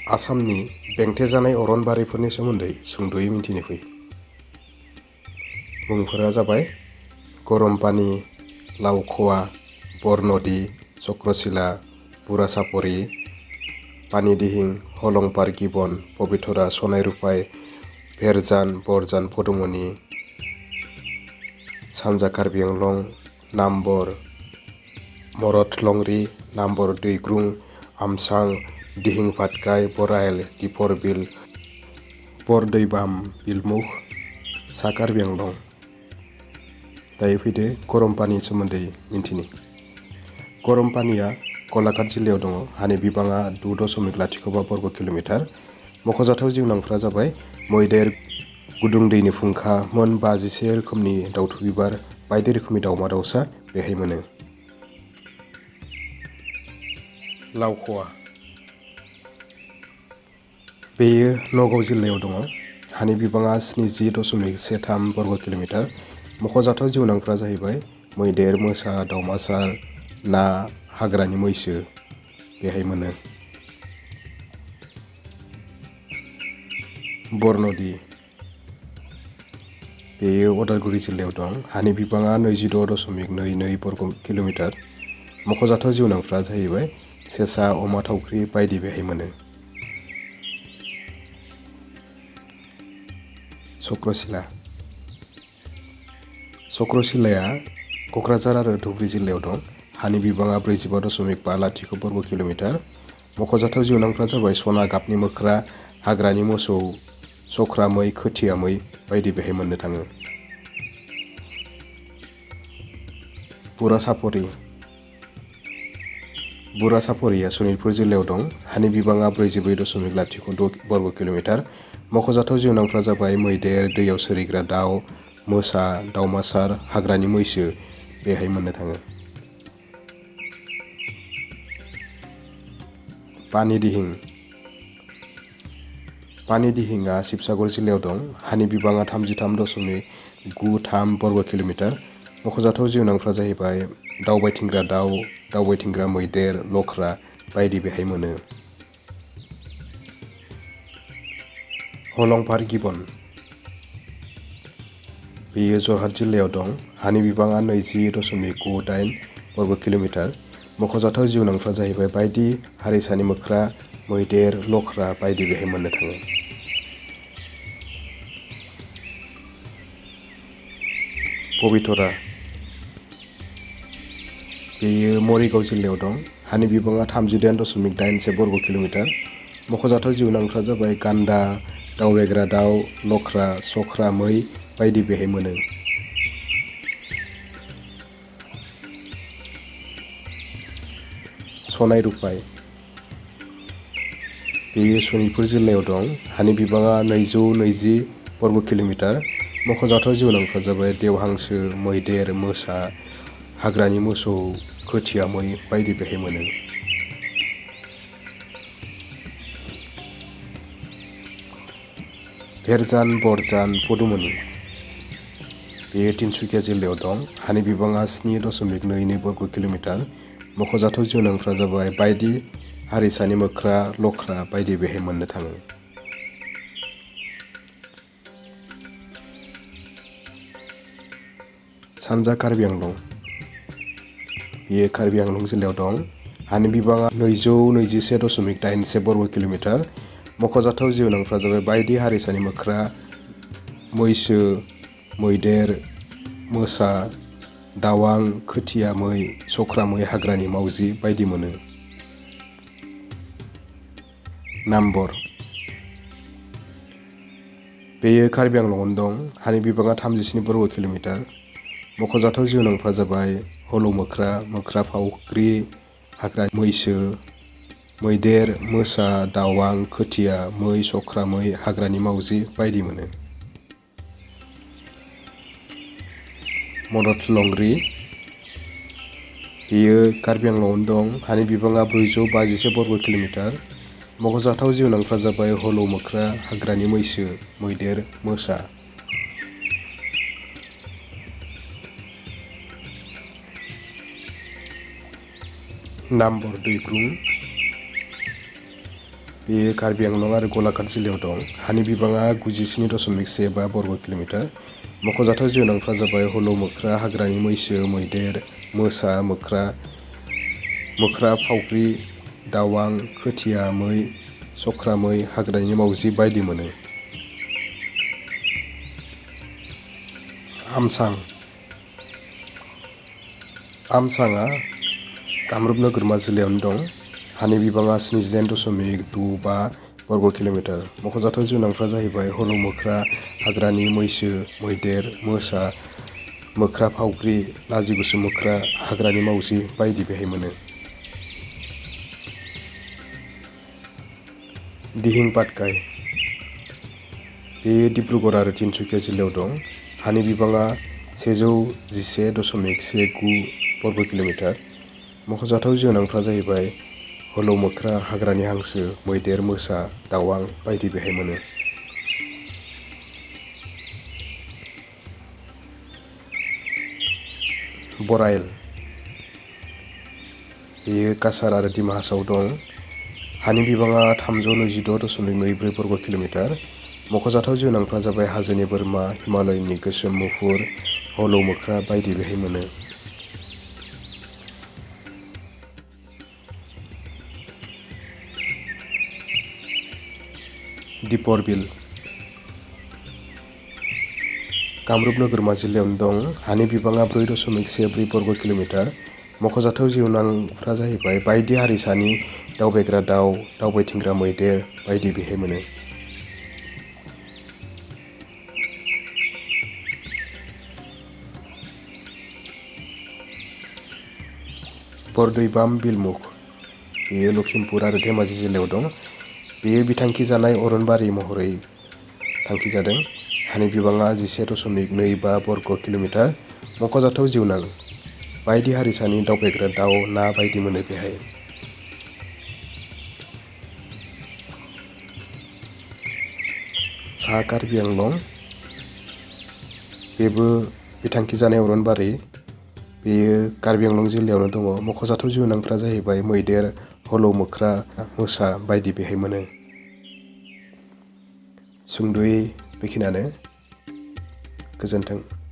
आसामनि बेंथे जानाय अरनबारिफोरनि सोमोन्दै सुंद'यै मिन्थिनो फै। मुंफोरा जाबाय गरम पानि, लावखवा, बरनदि, चक्रशिला, बुरासापरि, पानि दिहिं, हलंपार गिबन, पबितरा, सनाय रुपाय, भेरजान, बरजान, पदुमनि, सानजा कार्बि आंलं, नामबर, मर'थलंरि, नामबर दैग्रुं, आमसां, दिहिं पाटकाइ, बराइल, दिपर बिल, बरदैबाम बिलमुख, सा कार्बि आंलं। दायो फैदो गरम पानिनि सोमोन्दै मिन्थिनि। गरम पानिया गलाघाट जिल्लायाव दङ। हानि बिबाङा 2.05 बर्ग किल'मिटार। मख'जाथाव जिउनांफोरा जाबाय मैदेर, गुदुं दैनि फुंखा, मोन 51 रोखोमनि दाउथु बिबार, बायदि रोखोमनि दाउमा दाउसा बेहाय मोनो। लावखवा बेयो नगाव जिल्लायाव दङ। हानि बिबाङा 70.13 बर्ग किल'मिटार। मख'जाथाव जिउनांफोरा जाहैबाय मैदेर, मोसा, दाउमासार, ना, हाग्रानि मैसो बेहाय मोनो। बरनदि बेयो उदालगुरि जिल्लायाव दं। हानि बिबाङा 26.22 बर्ग किल'मिटार। मख'जाथाव जिउनांफोरा जाहैबाय सेसा, अमा थावख्रि बायदि बेहाय मोनो। चक्रशिलाया क'क्राझार आरो धुबुरी जिल्लायाव दं। हानि बिबाङा 45.50 बर्ग किल'मिटार। मख'जाथाव जिउनांफोरा जाबाय सना गाबनि मोख्रा, हाग्रानि मोसौ, सख्रा मै, खोथिया मै बायदि बेहाय मोननो थाङो। बुरासापरिया सनितपुर जिल्लायाव दं। हानि बिबाङा 44.06 बर्ग किल'मिटार। मख'जाथाव जिउनांफोरा जाबाय मैदेर, दैयाव सोलिग्रा दाउ, मोसा, दाउमासार, हाग्रानि मैसो बेहाय मोननो थाङो। पानि दिहिंआ शिबसागर जिल्लायाव दं। हानि बिबाङा 33.93 बर्ग किल'मिटार। मख'जाथाव जिउनांफोरा जाहैबाय दावबायथिंग्रा दाउ, दावबायथिंग्रा मैदेर, लख्रा बायदि बेहाय मोनो। हलंपार गिबन बेयो जरहाट जिल्लायाव दं। हानि बिबाङा 20.98 बर्ग किल'मिटार। मख'जाथाव जिउनांफोरा जाहैबाय बायदि हारिसानि मोख्रा, मैदेर, लख्रा बायदि बेहाय मोननो थाङो। पबितरा बेयो मरिगाव जिल्लायाव दं। हानि बिबाङा 38.81 बर्ग किल'मिटार। मख'जाथाव जिउनांफोरा जाबाय गान्दा, दावबायग्रा दाउ, लख्रा, सख्रा मै बायदि बेहाय मोनो। सनाय रुपाय बेयो सनितपुर जिल्लायाव दं। हानि बिबाङा 220 बर्ग किल'मिटार। मख'जाथाव जिउनांफोरा जाबाय देवहांसो, मैदेर, मोसा, हाग्रानि मोसौ, खोथिया मै बायदि बेहाय मोनो। भेरजान, बरजान, पदुमनि बेयो तिनसुकिया जिल्लायाव दं। हानि बिबाङा 7.22 बर्ग किल'मिटार। मख'जाथाव जिउनांफोरा जाबाय बायदि हारिसानि मोख्रा, लख्रा बायदि बेहाय मोननो थाङो। सानजा कार्बि आंलं बेयो कार्बि आंलं जिल्लायाव दं। हानि बिबाङा 221.81 बर्ग किल'मिटार। मख'जाथाव जिउनांफोरा जाबाय बायदि हारिसानि मोख्रा, मैसो, मैदेर, मोसा, दावां, खोथिया मै, सख्रा मै, हाग्रानि मावजि बायदि मोनो। नामबर बेयो कार्बि आंलंआवनो दं। हानि बिबाङा 37 बर्ग किल'मिटार। मख'जाथाव जिउनांफोरा जाबाय हलौ मोख्रा, मोख्रा फावख्रि, हाग्रानि मैसो, मैदेर, मोसा, दावां, खोथिया मै, सख्रा मै, हाग्रानि मावजि बायदि मोनो। मर'थलंरि बेयो कार्बि आंलंआवनो दं। हानि बिबाङा 451 बर्ग किल'मिटार। मख'जाथाव जिउनांफोरा जाबाय हलौ मोख्रा, हाग्रानि मैसो, मैदेर, मोसा। नामबर दैग्रुं बेयो कार्बि आंलं आरो गलाघाट जिल्लायाव दं। हानि बिबाङा 97.15 बर्ग किल'मिटार। मख'जाथाव जिउनांफोरा जाबाय हलौ मोख्रा, हाग्रानि मैसो, मैदेर, मोसा, मोख्रा फावख्रि, दावां, खोथिया मै, सख्रा मै, हाग्रानि मावजि बायदि मोनो। आमसाङा कामरुप नोगोरमा जिल्लायावनो दं। हानि बिबाङा 79.65 बर्ग किल'मिटार। मख'जाथाव जिउनांफोरा जाहैबाय हलौ मोख्रा, हाग्रानि मैसो, मैदेर, मोसा, मोख्रा फावख्रि, लाजिगुसु मोख्रा, हाग्रानि मावजि बायदि बेहाय मोनो। दिहिं पाटकाई बेयो डिब्रुगड़ आरो तिनसुकिया जिल्लायाव दं। हानि बिबाङा 111.19 बर्ग किल'मिटार। मख'जाथाव जिउनांफोरा जाहैबाय हलौ मोख्रा, हाग्रानि हांसो, मैदेर, मोसा, दावां बायदि बेहाय मोनो। बराइल बेयो काछार आरो डिमा हासाव दं। हानि बिबाङा 326.24 बर्ग किल'मिटार। मख'जाथाव जिउनांफोरा जाबाय हाजोनि बोरमा, हिमालयनि गोसोम मुफुर, हलौ मोख्रा बायदि बेहाय मोनो। दिपर बिल कामरुप नोगोरमा जिल्लायावनो दं। हानि बिबाङा 4.14 बर्ग किल'मिटार। मख'जाथाव जिउनांफोरा जाहैबाय बायदि हारिसानि दावबायग्रा दाउ, दावबायथिंग्रा मैदेर बायदि बेहाय मोनो। बरदैबाम बिलमुख बेयो लखिमपुर आरो धेमाजि जिल्लायाव दं। बेयो बिथांखि जानाय अरनबारि महरै थांखिजादों। हानि बिबाङा 11.25 बर्ग किल'मिटार। मख'जाथाव जिउनां बायदि हारिसानि दावबायग्रा दाउ, ना बायदि मोनो बेहाय। साहा कार्बि आंलं बेबो बिथांखि जानाय अरनबारि। बेयो कार्बि आंलं जिल्लायावनो दङ। मख'जाथाव जिउनांफोरा जाहैबाय मैदेर, हलौ मोख्रा, मोसा बायदि बेहाय मोनो। सुंद'यै बेखिनियानो। गोजोन्थों।